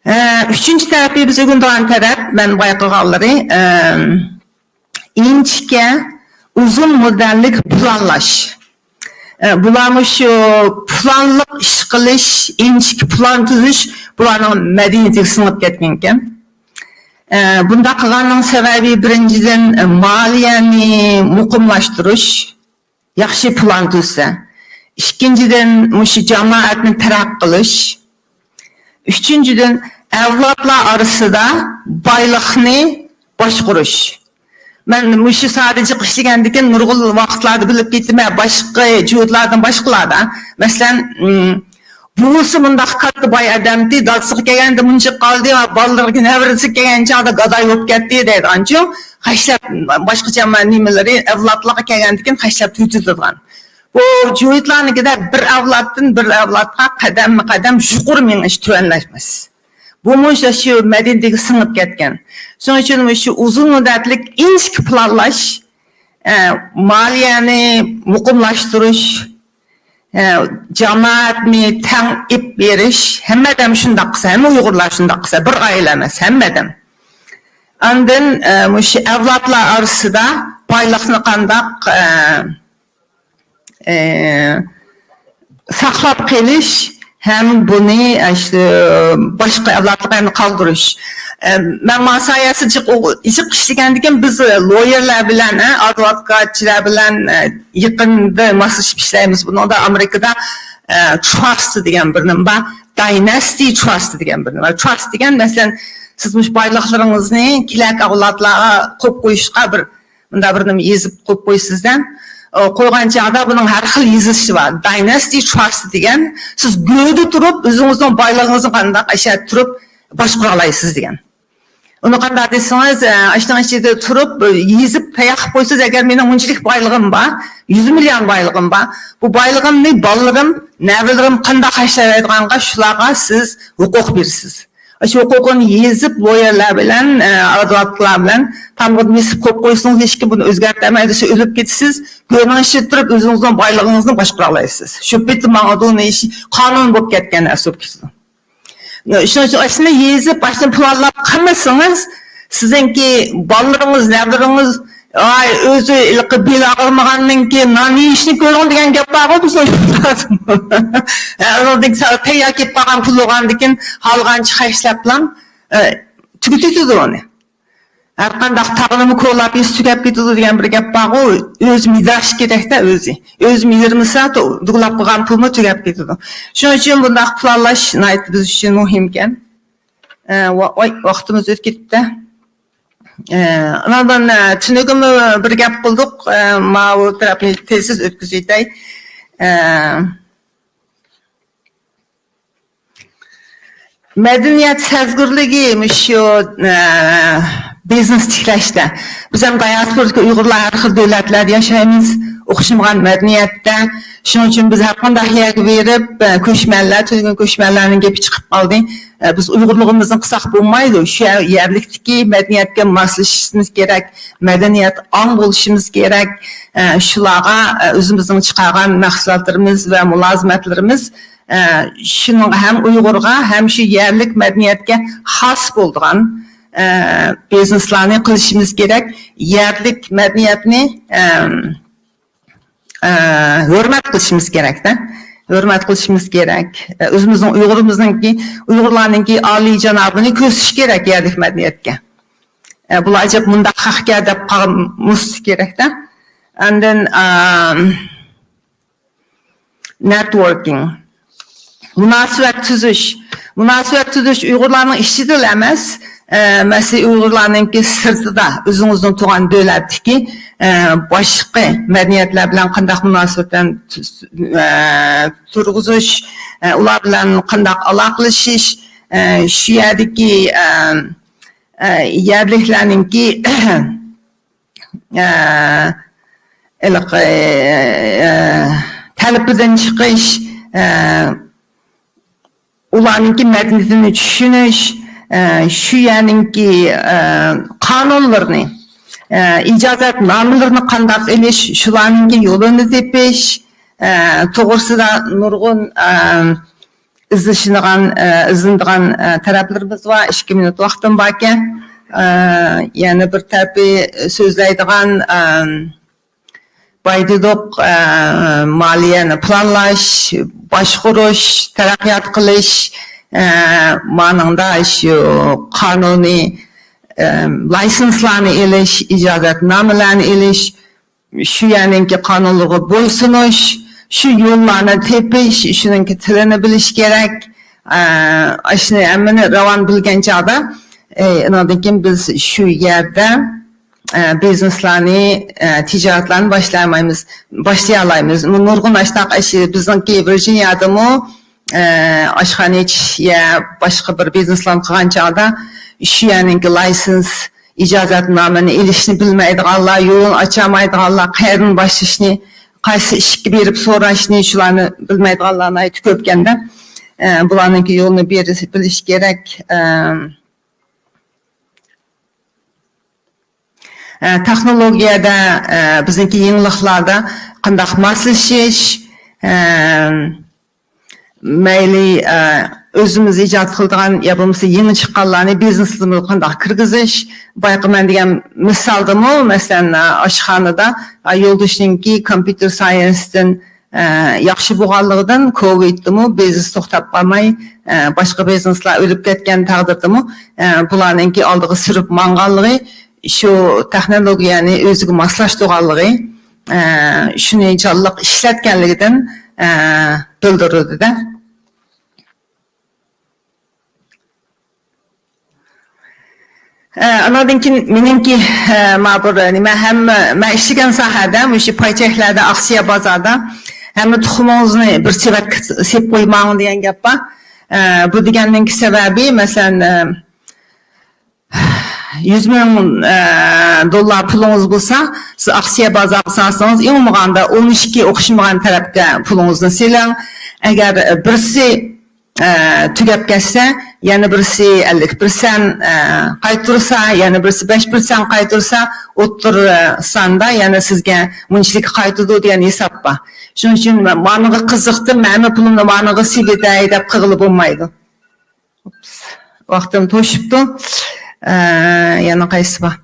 ئە، ئۈچىنچى تەرىپى، بىز ئۆگىنىدىغان تەرەپ، مەن بايقىغانلىرى، ئە، ئىنچىكە، ئۇزۇن مۇددەتلىك پىلانلاش. ئە، بۇلارمۇ شۇ پىلانلىق ئىش قىلىش، ئىنچىكە پىلان تۈزۈش، بۇلارنىڭ مەدەنىيىتىگە سىڭىپ كەتكەنىكەن. ئە، بۇنداق قىلغاننىڭ سەۋەبى، بىرىنچىدىن، ئە، مالىيەنى مۇقىملاشتۇرۇش، ياخشى پىلان تۈزسە. ئىككىنچىدىن، مۇشۇ جامائەتنى تەرەققىي قىلىش. ئۈچىنچىدىن، ئەۋلادلار ئارىسىدا بايلىقنى باشقۇرۇش. مەن مۇشۇ ساھەدە جىق ئىشلىگەندىكىن، نۇرغۇن ۋاقىتلاردا بىلىپ كېتىمەن، باشقا جۇتلاردىن باشقىلاردا. مەسىلەن، ئىم، بوۋىسى مۇنداق كاتتا باي ئادەمتى، دادىسىغا كەلگەندە مۇنچە قالدى، بالىلىرىغا، نەۋرىسىگە كەلگەن چاغدا گاداي بولۇپ كەتتى دەيدىغانچۇ. خەشلەپ، باشقىچە نېمىلىرى، ئەۋلادلارغا كەلگەندىكىن خەشلەپ تۈزىتىدىغان. بۇ جۇيۇتلارنىڭكىدە بىر ئەۋلادتىن بىر ئەۋلادقا قەدەممۇ قەدەم يۇقىرى مېڭىش، تۆۋەنلەشمەس. بۇمۇ شۇ مەدەنىيىتىگە سىڭىپ كەتكەن. شۇنىڭ ئۈچۈن شۇ ئۇزۇن مۇددەتلىك ئىنچىكە پىلانلاش، ئە، مالىيەنى مۇقىملاشتۇرۇش، ئە، جامائەتنى تەڭ ئېپ بېرىش، ھەممە ئادەم شۇنداق قىلسا، ھەممە ئۇيغۇرلار شۇنداق قىلسا، بىر ئائىلە ئەمەس، ھەممە ئادەم. ئاندىن، ئە، مۇشۇ ئەۋلادلار ئارىسىدا بايلىقنى قانداق، ئە، ئە، ساقلاپ قېلىش ھەم بۇنى، ئە، شۇ باشقا ئەۋلادلارغا يەنە قالدۇرۇش. ئە، مەن ما سايەسىدە جىق، جىق ئىشلىگەندىكىن بىز لويېرلار بىلەن، ئە، ئادۋوكاتچىلار بىلەن، ئە، يېقىندا ماسلىشىپ ئىشلەيمىز. بۇنىڭدا ئامېرىكىدا، ئە، تراست دېگەن بىر نېمە بار. دايناستى تراست دېگەن بىر نېمە بار. تراست دېگەن، مەسىلەن، سىز مۇشۇ بايلىقلىرىڭىزنى كېلەك ئەۋلادلارغا قويۇپ قويۇشقا بىر مۇنداق بىر نېمە يېزىپ قويۇپ قويىسىز دە. ئۇ قويغان چاغدا بۇنىڭ ھەر خىل يېزىلىشى بار. دايناستى تراست دېگەن، سىز گۆدە تۇرۇپ، ئۆزىڭىزنىڭ بايلىقىڭىزنى قانداق ئەشەدە تۇرۇپ باشقۇرالايسىز دېگەن. ئۇنى قانداق دېسىڭىز، ئە، ئاشۇنىڭ ئىچىدە تۇرۇپ، ئە، يېزىپ تەييار قىلىپ قويسىز، ئەگەر مېنىڭ مۇنچىلىك بايلىقىم بار، يۈز مىليون بايلىقىم بار، بۇ بايلىقىمنى بالىلىرىم، نەۋرىلىرىم قانداق خەجلەۋېتىدىغانغا شۇلارغا سىز ھوقۇق بېرىسىز. شۇ ھوقۇقىنى يېزىپ، لويېرلار بىلەن، ئە، ئادۋوكاتلار بىلەن تامغىدىن بېسىپ قويۇپ قويسىڭىز، ھېچكىم بۇنى ئۆزگەرتەلمەيدۇ، سىز ئۆلۈپ كېتىسىز، گۆرنىڭ ئىچىدە تۇرۇپ ئۆزىڭىزنىڭ بايلىقىڭىزنى باشقۇرالايسىز. شۇ پېتى ماڭىدۇ، نېشى قانۇن بولۇپ كەتكەن نەرسە بولۇپ كېتىدۇ. شۇنىڭ ئۈچۈن ئاشۇنى يېزىپ، ئاشۇنى پىلانلاپ قىلمىسىڭىز، سىزنىڭكى بالىلىرىڭىز، نەۋرىلىرىڭىز، ئاي، ئۆزى ھېلىقى بېلى ئاغرىمىغاندىن كېيىن نان يېيىشنى كۆرۈڭ دېگەن گەپ بارغۇ بىزنىڭ. ئۇنىڭدىن كېيىن تەييار كېلىپ قالغان پۇل بولغاندىن كېيىن خالىغانچە خەجلەپلا، ئە، تۈگىتىدۇ ئۇنى. ھەر قانداق تاغنىمۇ كولاپ يېسە تۈگەپ كېتىدۇ دېگەن بىر گەپ بارغۇ، ئۆزى مىداش كېرەكتە ئۆزى. ئۆزى مىدىرمىسا، دۇغلاپ قىلغان پۇلمۇ تۈگەپ كېتىدۇ. شۇنىڭ ئۈچۈن بۇنداق پىلانلاش ناھايىتى بىز ئۈچۈن مۇھىمكەن. ئە، ۋا-، ۋاي، ۋاقتىمىز ئۆتۈپ كېتىپتۇ. ئە، ئاناندىن، ئە، تۈنۈگۈنمۇ بىر گەپ قىلدۇق. ئە، ماۋۇ تەرەپنى تېزسىز ئۆتكۈزۈۋېتەي. ئە، مەدەنىيەت سەزگۈرلۈكى مۇشۇ، ئە، بىزنېس تىكلەشتە. بىز ھەم دىياسپورادىكى ئۇيغۇرلار ھەر خىل دۆلەتلەردە ياشايمىز، ئوخشىمىغان مەدەنىيەتتە. شۇنىڭ ئۈچۈن بىز ھەر قانداق يەرگە بېرىپ، ئە، كۆچمەنلەر، تۈنۈگۈن كۆچمەنلەرنىڭ گېپى چىقىپ قالدى. ئە، بىز ئۇيغۇرلۇقىمىزنى قىلساق بولمايدۇ. شۇ يەر-، يەرلىكتىكى مەدەنىيەتكە ماسلىشىشىمىز كېرەك، مەدەنىيەت ئاڭ بولۇشىمىز كېرەك. ئە، شۇلارغا، ئە، ئۆزىمىزنىڭ چىقارغان مەھسۇلاتلىرىمىز ۋە مۇلازىمەتلىرىمىز، ئە، شۇنىڭغا ھەم ئۇيغۇرغا، ھەم شۇ يەرلىك مەدەنىيەتكە خاس بولىدىغان، ئە، بىزنېسلارنى قىلىشىمىز كېرەك. يەرلىك مەدەنىيەتنى، ئەم، ئە، ھۆرمەت قىلىشىمىز كېرەكتە. ھۆرمەت قىلىشىمىز كېرەك. ئە، ئۆزىمىزنىڭ ئۇيغۇرىمىزنىڭكى، ئۇيغۇرلارنىڭكى ئالىي جانابىنى كۆرسىتىش كېرەك يەرلىك مەدەنىيەتكە. ئە، بۇلار ئەجەب مۇنداق خەقكە دەپ قالمىسا كېرەكتە. ئاندىن، ئەم، نېتوركىڭ. مۇناسىۋەت تۈزۈش. مۇناسىۋەت تۈزۈش ئۇيغۇرلارنىڭ ئىچىدىلا ئەمەس، ئە، مەسىلەن، ئۇيغۇرلارنىڭكى سىرتىدا، ئۆزىڭىزنىڭ تۇغان دۆلەتتىكى، ئە، باشقا مەدەنىيەتلەر بىلەن قانداق مۇناسىۋەتلەرنى تۈز-، ئە، تۇرغۇزۇش، ئە، ئۇلار بىلەن قانداق ئالاقىلىشىش، ئە، شۇ يەردىكى، ئە، ئە، يەرلىكلەرنىڭكى، ئە، ھېلىقى، ئە، تەلىپىدىن چىقىش، ئە، ئۇلارنىڭكى مەدەنىيىتىنى چۈشىنىش، ئە، شۇ يەرنىڭكى، ئە، قانۇنلىرىنى، ئە، ئىجازەتنامىلىرىنى قانداق ئېلىش، شۇلارنىڭكى يولىنى تېپىش، ئە، توغرىسىدا نۇرغۇن، ئە، ئىزدىشىدىغان، ئە، ئىزدىنىدىغان، ئە، تەرەپلىرىمىز بار. ئىككى مىنۇت ۋاقتىم باركەن، ئە، يەنە بىر تەرىپى سۆزلەيدىغان، ئە، باي دېدۇق، ئە، مالىيەنى پىلانلاش، باشقۇرۇش، تەرەققىيات قىلىش، ئە، مانىڭدا شۇ قانۇنىي، ئە، لايسېنسلارنى ئېلىش، ئىجازەتنامىلەرنى ئېلىش، شۇ يەرنىڭكى قانۇنلىرىغا بويسۇنۇش، شۇ يوللارنى تېپىش، شۇنىڭكى تىلىنى بىلىش كېرەك. ئە، ئاشۇنى ھەممىنى راۋان بىلگەن چاغدا، ئە، ئۇنىڭدىن كېيىن بىز شۇ يەردە، ئە، بىزنېسلارنى، ئە، تىجارەتلەرنى باشلايمايمىز، باشلىيالايمىز. نۇرغۇن ئاشتاق ئاشۇ بىزنىڭكى ۋىرجىنىيادىمۇ، ئە، ئاشخانا ئېچىش يا باشقا بىر بىزنېسلارنى قىلغان چاغدا شۇ يەرنىڭكى لايسېنس، ئىجازەتنامىنى ئېلىشنى بىلمەيدىغانلار، يولىنى ئاچالمايدىغانلار، قەيەردىن باشلىشىنى، قايسى ئىشىككە بېرىپ سوراشنى، شۇلارنى بىلمەيدىغانلار ناھايىتى كۆپكەندە، ئە، بۇلارنىڭكى يولىنى بېرىش، بىلىش كېرەك. ئە، ئە، تېخنولوگىيەدە، ئە، بىزنىڭكى يېڭىلىقلاردا قانداق ماسلىشىش، ئە، مەيلى، ئە، ئۆزىمىز ئىجاد قىلىدىغان يا بولمىسا يېڭى چىققانلارنى بىزنېسىمىزغا قانداق كىرگۈزۈش. بايىقى مەن دېگەن مىسالدىمۇ، مەسىلەن، ئە، ئاشخانىدا، ئە، يولدىشىنىڭكى كومپيۇتېر سايېنستىن، ئە، ياخشى بولغانلىقىدىن، كوۋىدتىمۇ بىزنېس توختاپ قالماي، ئە، باشقا بىزنېسلار ئۆلۈپ كەتكەن تەقدىردىمۇ، ئە، بۇلارنىڭكى ئالدىغا سۈرۈپ ماڭغانلىقى، شۇ تېخنولوگىيەنى ئۆزىگە ماسلاشتۇرغانلىقى، ئە، شۇنى جانلىق ئىشلەتكەنلىكىدىن، ئە، بىلدۈرۈلدى-دە. ئە، ئاناندىن كېيىن مېنىڭكى، ئە، ما بىر نېمە، ھەممە مەن ئىشلىگەن ساھەدە، مۇشۇ پايچەكلەردە، ئاقسىيە بازاردا ھەممە تۇخۇمىڭىزنى بىر سېۋەتكە سېلىپ قويماڭ دېگەن گەپ بار. ئە، بۇ دېگەننىڭكى سەۋەبى، مەسىلەن، ئە، يۈز مىڭ، ئە، دوللار پۇلىڭىز بولسا، سىز ئاقسىيە بازارغا سالسىڭىز، ئەڭ بولمىغاندا ئون ئىككى ئوخشىمىغان تەرەپكە پۇلىڭىزنى سېلىڭ. ئەگەر بىرسى ئە، تۈگەپ كەتسە، يەنە بىرسى ئەللىك پىرسەنت، ئە، قايتۇرسا، يەنە بىرسى بەش پىرسەنت قايتۇرسا، ئوتتۇرا ساندا يەنە سىزگە مۇنچىلىك قايتىدۇ دېگەن ھېساب بار. شۇنىڭ ئۈچۈن مانىغا قىزىقتىم، مەنمۇ پۇلۇمنى مانىغا سېلىۋېتەي دەپ قىلغىلى بولمايدۇ. ئوپس، ۋاقتىم توشۇپتۇ. ئە، يەنە قايسى بار؟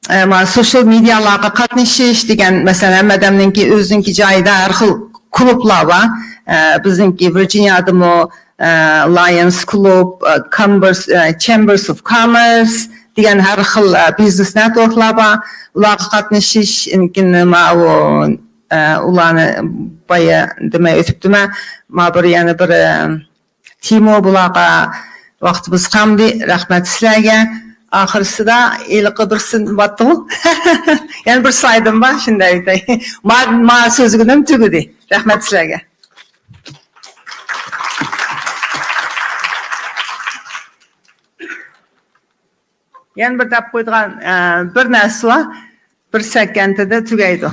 ئە، مانا سوشال مېدىيالارغا قاتنىشىش دېگەن، مەسىلەن، ھەممە ئادەمنىڭكى ئۆزىنىڭكى جايىدا ھەر خىل كۇلۇبلار بار. ئە، بىزنىڭكى ۋىرجىنىيادىمۇ، ئە، لايونس كۇلۇب، ئە، كامبېرس، ئە، چېمبېرس ئوف كامېرس دېگەن ھەر خىل، ئە، بىزنېس نېتۋوركلار بار. ئۇلارغا قاتنىشىش، ئىنكىن ماۋۇ، ئە، ئۇلارنى بايا دېمەي ئۆتۈپتىمەن. ما بىر يەنە بىر، ئە، تىمو بۇلارغا ۋاقتىمىز قالمىدى. رەھمەت سىلەرگە. ئاخىرسىدا ھېلىقى بىرسى باتتىغۇ. يەنە بىر سلايدىم بار، شۇنداق ئېيتاي. ما، ما سۆزلىگىنىم تۈگىدى. رەھمەت سىلەرگە. يەنە بىر دەپ قويىدىغان، ئە، بىر نەرسە بار. بىر سەكەنتىدە تۈگەيدۇ.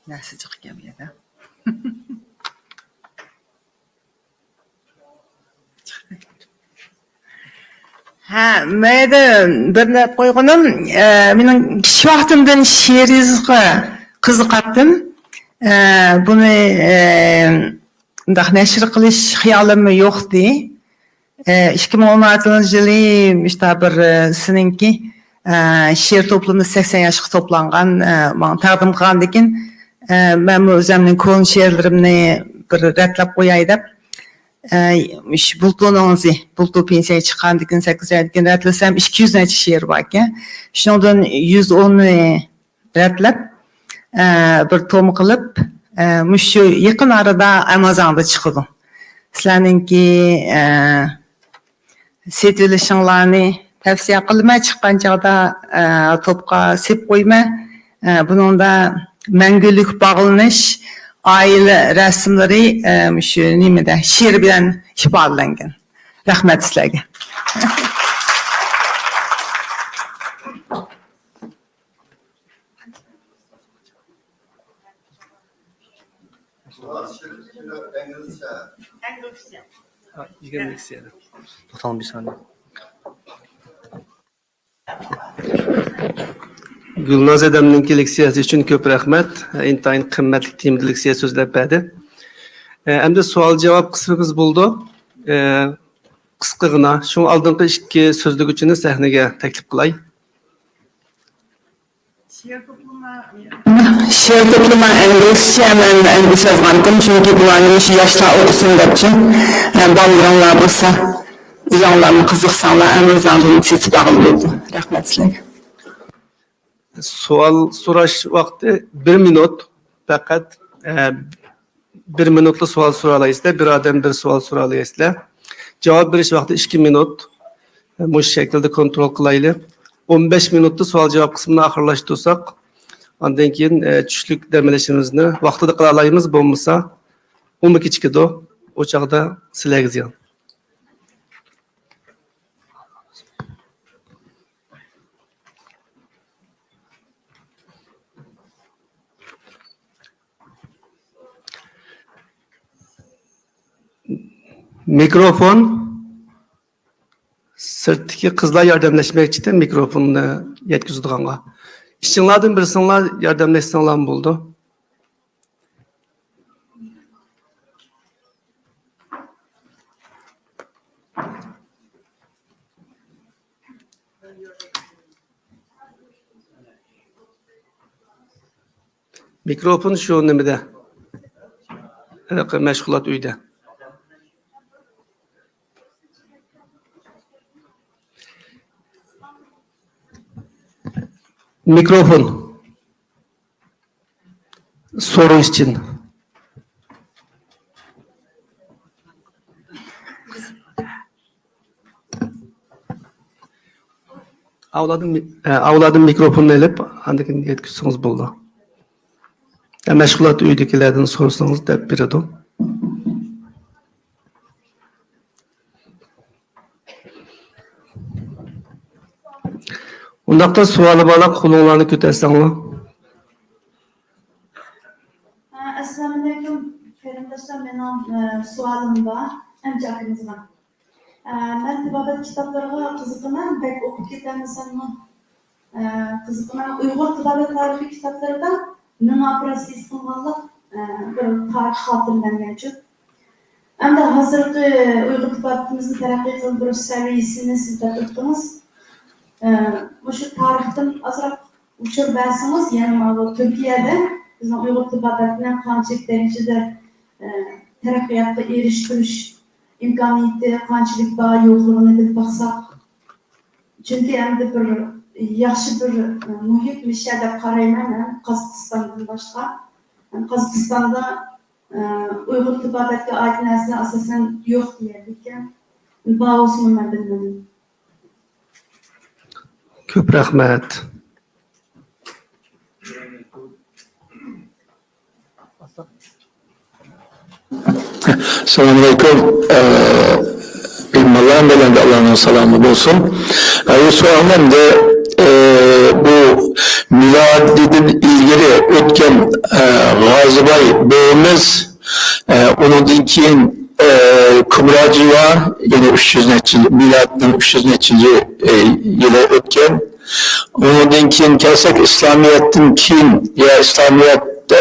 نەرسە چىقىپ كەلگەن. ھە، مەيلى، بىر دەپ قويغىنىم، ئە، مېنىڭ كىچىك ۋاقتىمدىن شېئىر يېزىشقا قىزىقاتتىم. ئە، بۇنى، ئە، مۇنداق نەشر قىلىش خىيالىممۇ يوقتى. ئە، ئىككى مىڭ ئون ئالتىنچى يىلى مۇشتا بىر، ئە، سېنىڭكى، ئە، شېئىر توپلىمى سەكسەن ياشقا توپلانغان، ئە، ماڭا تەقدىم قىلغاندىكىن، ئە، مەنمۇ ئۆزۈمنىڭ كونا شېئىرلىرىمنى بىر رەتلەپ قوياي دەپ، ئە، مۇشۇ بۇلتۇرنىڭ ئۆزى، بۇلتۇر پېنسىيەگە چىققاندىكىن سەككىز ئايدىن كېيىن رەتلىسەم، ئىككى يۈز نەچچە شېئىر باركەن. شۇنىڭدىن يۈز ئوننى رەتلەپ، ئە، بىر توم قىلىپ، ئە، مۇشۇ يېقىن ئارىدا ئامازوندا چىقىدۇ. سىلەرنىڭكى، ئە، سېتىۋېلىشىڭلارنى تەۋسىيە قىلىمەن. چىققان چاغدا، ئە، توپقا سېلىپ قويىمەن. ئە، بۇنىڭدا مەڭگۈلۈك باغلىنىش، ئائىلە رەسىملىرى، ئە، مۇشۇ نېمىدە، شېئىر بىلەن ئىپادىلەنگەن. رەھمەت سىلەرگە. توختاڭ بىر سانىيە. گۈلناز ھەدەمنىڭكى لېكسىيەسى ئۈچۈن كۆپ رەھمەت. ئىنتايىن قىممەتلىك تېمىدا لېكسىيە سۆزلەپ بەردى. ئەمدى سوئال-جاۋاب قىسمىمىز بولىدۇ. قىسقىغىنا، شۇڭا ئالدىنقى ئىككى سۆزلىگۈچىنى سەھنىگە تەكلىپ قىلاي. شېئىر توپلىما ئىنگلىزچە مەن ئەمدى يازغانتىم، چۈنكى بۇلارنى مۇشۇ ياشلار ئوقۇسۇن دەپچۇ. ھە، بالىلىرىڭلار بولسا، ئۆزۈڭلارمۇ قىزىقساڭلار، ھەم ئۆزۈڭدىن سېتىپ ئالغىلى بولىدۇ. رەھمەت سىلەرگە. سوئال سوراش ۋاقتى بىر مىنۇت پەقەت. ئە، بىر مىنۇتلا سوئال سورالايسىلەر، بىر ئادەم بىر سوئال سورالايسىلەر. جاۋاب بېرىش ۋاقتى ئىككى مىنۇت. مۇشۇ شەكىلدە كونترول قىلايلى. ئون بەش مىنۇتتا سوئال-جاۋاب قىسمىنى ئاخىرلاشتۇرساق، ئاندىن كېيىن، ئە، چۈشلۈك دەم ئېلىشىمىزنى ۋاقتىدا قىلالايمىز، بولمىسا ئۇمۇ كېچىكىدۇ. ئۇ چاغدا سىلەرگە زىيان. مىكروفون. سىرتتىكى قىزلار ياردەملەشمەكچىدە مىكروفوننى يەتكۈزىدىغانغا. ئىچىڭلاردىن بىرسىڭلار ياردەملەشسەڭلارمۇ بولىدۇ. مىكروفون شۇ نېمىدە؟ ھېلىقى مەشغۇلات ئۆيدە. مىكروفون. سورۇش ئۈچۈن. ئاۋۇلاردىن مىكروفوننى ئېلىپ، ئاندىن كېيىن يەتكۈزسىڭىز بولىدۇ. يا مەشغۇلات ئۆيىدىكىلەردىن سورىسىڭىز دەپ بېرىدۇ. ئۇنداقتا سوئالى بارلار قولۇڭلارنى كۆتەرسەڭلار. ئەسسالامۇئەلەيكۇم قېرىنداشلار، مېنىڭ سوئالىم بار ئەمچە ئاكىمىزغا. مەن تېبابەت كىتابلىرىغا قىزىقىمەن، بەك ئوقۇپ كېتەمسەنمۇ؟ قىزىقىمەن. ئۇيغۇر تېبابەت تارىخى كىتابلىرىدا مېڭە ئوپېراتسىيىسى قىلغانلىق بىر تارىخ خاتىرىلەنگەنچۇ. ئەمدى ھازىرقى ئۇيغۇر تېبابىتىمىزنى تەرەققىي قىلدۇرۇش سەۋىيەسىنى سىز دەپ ئۆتتىڭىز. مۇشۇ تارىختىن ئازراق ئۇچۇر بەرسىڭىز، يەنە ماۋۇ تۈركىيەدە بىزنىڭ ئۇيغۇر تېبابەتنى قانچىلىك دەرىجىدە تەرەققىياتقا ئېرىشتۈرۈش ئىمكانىيىتى قانچىلىك بار يوقلۇقىنى بىلىپ باقساق. چۈنكى ئەمدى بىر ياخشى بىر مۇھىت مۇشۇ دەپ قارايمەن مەن، قازاقىستاندىن باشقا. قازاقىستاندا ئۇيغۇر تېبابەتكە ئائىت نەرسىلەر ئاساسەن يوق دېيەلىكەن. بار بولسىمۇ مەن بىلمىدىم. كۆپ رەھمەت. ئەسسالامۇئەلەيكۇم. ئە، مېھمانلار بىلەن ئاللانىڭ سالامى بولسۇن. ئە، بۇ سوئالنى ئەمدى، ئە، بۇ مىلادىدىن ئىلگىرى ئۆتكەن، ئە، غازىباي بوۋىمىز، ئە، ئۇنىڭدىن كېيىن، ئە، كۇمراجىۋا، يەنى ئۈچ يۈز نەچچە يىل، مىلادنىڭ ئۈچ يۈز نەچچىنچى، ئە، يىلى ئۆتكەن. ئۇنىڭدىن كېيىن كەلسەك، ئىسلامىيەتتىن كېيىن، يا ئىسلامىيەت، ئە،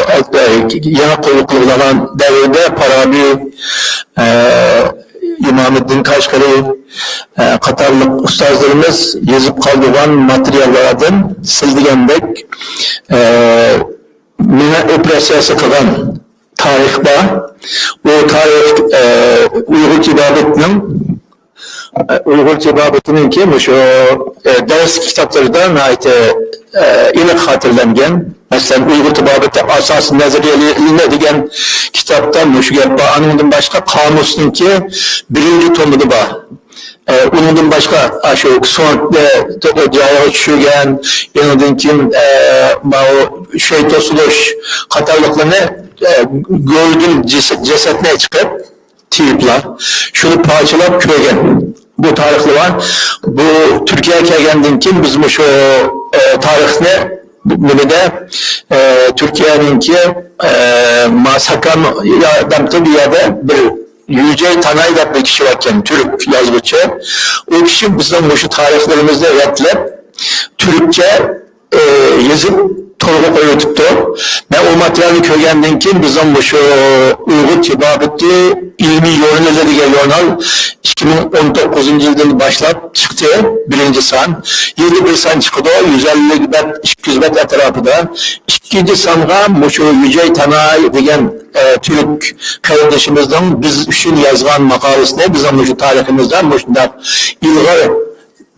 يېڭى قوبۇل قىلىنغان دەۋردە پارابى، ئە، ئىمامىددىن قەشقىرى، ئە، قاتارلىق ئۇستازلىرىمىز يېزىپ قالدۇرغان ماتېرىياللاردىن سىز دېگەندەك، ئە، مېڭە ئوپېراتسىيەسى قىلغان تارىخ بار. ئۇ تارىخ، ئە، ئۇيغۇر تېبابىتىنىڭ، ئە، ئۇيغۇر تېبابىتىنىڭكى مۇشۇ، ئە، دەرس كىتابلىرىدا ناھايىتى، ئە، ئېنىق خاتىرىلەنگەن. مەسىلەن، ئۇيغۇر تېبابىتى ئاساسىي نەزەرىيەلىرى ئىلمى دېگەن كىتابتا مۇشۇ گەپ بار. ئانىڭدىن باشقا قامۇسنىڭكى بىرىنچى تومىدا بار. ئە، ئۇنىڭدىن باشقا، ئاشۇ سوڭ، ئە، جايىغا چۈشۈرگەن، ئۇنىڭدىن كېيىن، ئە، ماۋۇ شەي توسۇلۇش قاتارلىقلىرىنى، ئە، گۆردىن جەس-، جەسەتنى چىقىپ، تېيىپلا، شۇنى پارچىلاپ كۆرگەن. بۇ تارىخلار بار. بۇ تۈركىيەگە كەلگەندىن كېيىن بىز مۇشۇ، ئە، تارىخنى نېمىدە، ئە، تۈركىيەنىڭكى، ئە، ما-، ساكرام يا-، دەمتى بۇ يەردە بىر يۈجەي تاناي دەپ بىر كىشى باركەن، تۈرك يازغۇچى. ئۇ كىشى بىزنىڭ مۇشۇ تارىخلىرىمىزنى رەتلەپ، تۈركچە، ئى، يېزىپ تورغا قويۇۋېتىپتۇ. مەن ئۇ ماتېرىيالنى كۆرگەندىن كېيىن، بىزنىڭ مۇشۇ ئۇيغۇر تېبابىتى ئىلمىي ژۇرنىلى دېگەن ژۇرنال ئىككى مىڭ ئون توققۇزىنچى يىلدىن باشلاپ چىقتى، بىرىنچى سان. يىلدا بىر سان چىقىدۇ، يۈز ئەللىك بەت، ئىككى يۈز بەت ئەتراپىدا. ئىككىنچى سانغا مۇشۇ يۈجەي تاناي دېگەن، ئە، تۈرك قېرىندىشىمىزنىڭ بىز ئۈچۈن يازغان ماقالىسىنى، بىزنىڭ مۇشۇ تارىخىمىزدا مۇشۇنداق ئىلغار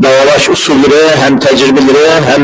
داۋالاش ئۇسۇللىرى ھەم تەجرىبىلىرى ھەم